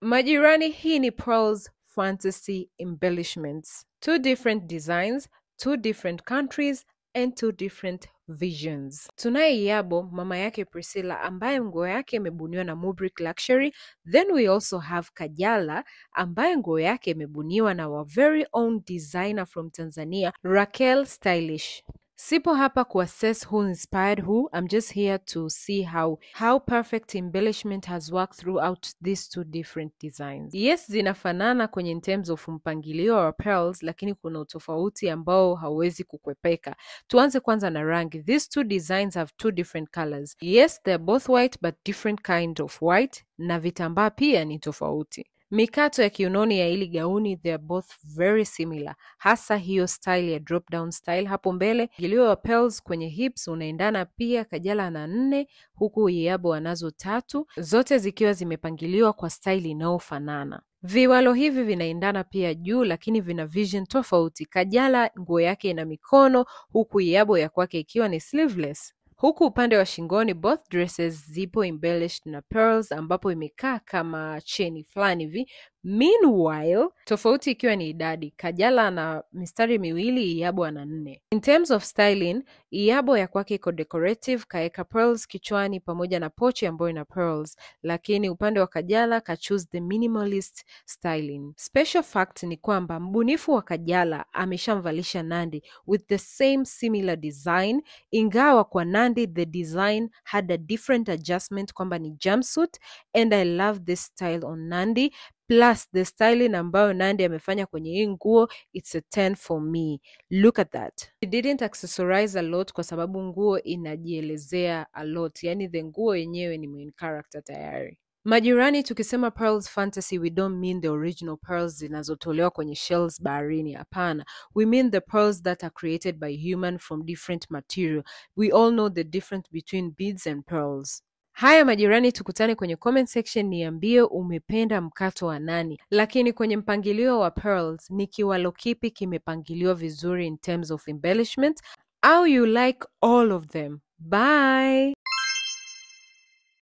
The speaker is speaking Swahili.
Majirani, hii ni Pearls Fantasy Embellishments. Two different designs, two different countries and two different visions. Tunaye Iyabo, mama yake Priscilla, ambaye nguo yake imebuniwa na Mubrik Luxury. Then we also have Kajala, ambaye nguo yake imebuniwa na our very own designer from Tanzania, Raquel Stylish. Sipo hapa kuassess who inspired who. I'm just here to see how perfect embellishment has worked throughout these two different designs. Yes, zinafanana kwenye in terms of mpangilio wa pearls, lakini kuna utofauti ambao hauwezi kukwepeka. Tuanze kwanza na rangi. These two designs have two different colors. Yes, they're both white but different kind of white, na vitambaa pia ni tofauti. Mikato ya kiunoni ya hili gauni, they are both very similar, hasa hiyo style ya drop down style hapo mbele. Mpangilio wa pearls kwenye hips unaendana pia. Kajala ana 4 huku Iyabo anazo 3, zote zikiwa zimepangiliwa kwa style inayofanana. Viwalo hivi vinaendana pia juu, lakini vina vision tofauti. Kajala nguo yake ina mikono huku Iyabo ya kwake ikiwa ni sleeveless. Huku upande wa shingoni both dresses zipo embellished na pearls, ambapo imekaa kama cheni fulani hivi. Meanwhile, tofauti ikiwa ni idadi. Kajala ana mistari 2, Iyabo ana 4. In terms of styling, Iyabo ya kwake iko decorative, kaeka pearls kichwani pamoja na pochi ambayo ina pearls, lakini upande wa Kajala ka choose the minimalist styling. Special fact ni kwamba mbunifu wa Kajala ameshamvalisha Nandy with the same similar design, ingawa kwa Nandy the design had a different adjustment kwamba ni jumpsuit, and I love this style on Nandy. Plus the styling ambayo Nandy amefanya kwenye hii nguo, it's a 10 for me. Look at that. She didn't accessorize a lot kwa sababu nguo inajielezea a lot. Yani the nguo yenyewe ni main character tayari. Majirani, tukisema Pearls Fantasy, we don't mean the original pearls zinazotolewa kwenye shells baharini. Hapana. We mean the pearls that are created by human from different material. We all know the difference between beads and pearls. Haya majirani, tukutane kwenye comment section, niambie umependa mkato wa nani. Lakini kwenye mpangilio wa pearls, ni kiwalo kipi kimepangiliwa vizuri in terms of embellishment, au you like all of them? Bye!